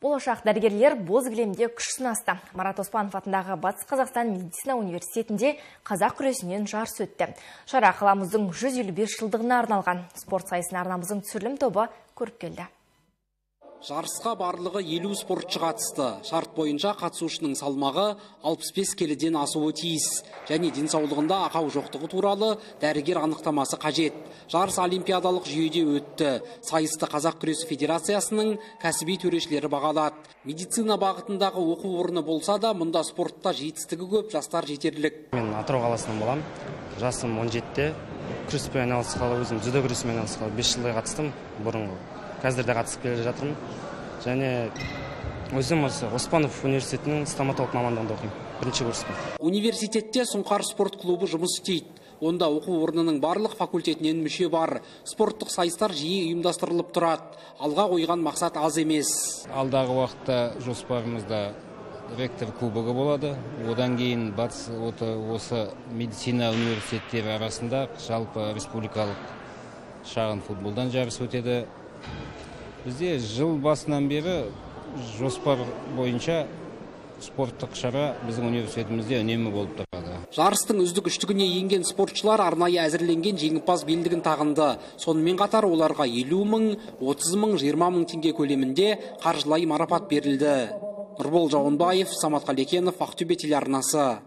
Болашақ дәрігерлер боз кілемде күш сынасты. Марат Оспанов атындағы Батыс Қазақстан медицина университетінде қазақ күресінен жарыс өтті. Шара қаламыздың 155 жылдығына арналған. Спорт сайысын арнамыздың түсірілім тобы көріп келді. Жарысқа барлығы 50 спортшы қатысты. Шарт бойынша қатысушының салмағы 65 келіден асуы тиіс. Және денсаулығында ақау жоқтығы туралы дәрігер анықтамасы қажет. Жарыс олимпиадалық жүйеде өтті. Сайысты Қазақ күресі федерациясының кәсіби төрешілері бағалады. Медицина бағытындағы оқу орны болса да, мұнда спортта жетістігі көп жастар жетерлік. Мен Атырау қаласынан боламын. Жасым 17-те. Күреспен айналысқалы, өзім дзюдо күресімен айналысқалы 5 жылдай қатыстым бұрынғы. Қазір де қатысып келе жатырмын. Және өзім осы Оспанов университетінің стоматолог мамандығында оқимын, бірінші курспын. Университетте Сұңқар спорт клубы жұмыс істейді. Онда оқу орнының барлық факультетінен мүше бар. Спорттық сайыстар жиі ұйымдастырылып тұрады. Алға қойған мақсат аз емес. Алдағы уақытта жоспарымызда ректор кубогы болады. Одан кейін батыс осы медицина университеттері арасында жалпы республикалық шағын футболдан жарыс өтеді. Бізде жыл басынан бері жоспар бойынша спорттық шара біздің университетімізде үнемі болып тұрады. Жарыстың үздік үштігіне енген спортшылар арнайы әзірленген жеңімпаз белдігін тағынды. Сонымен қатар оларға 50 мың, 30 мың, 20 мың теңге көлемінде қаржылай марапат берілді. Нұрбол Жауынбаев, Самат Қалекенов, Ақтөбе телеарнасы.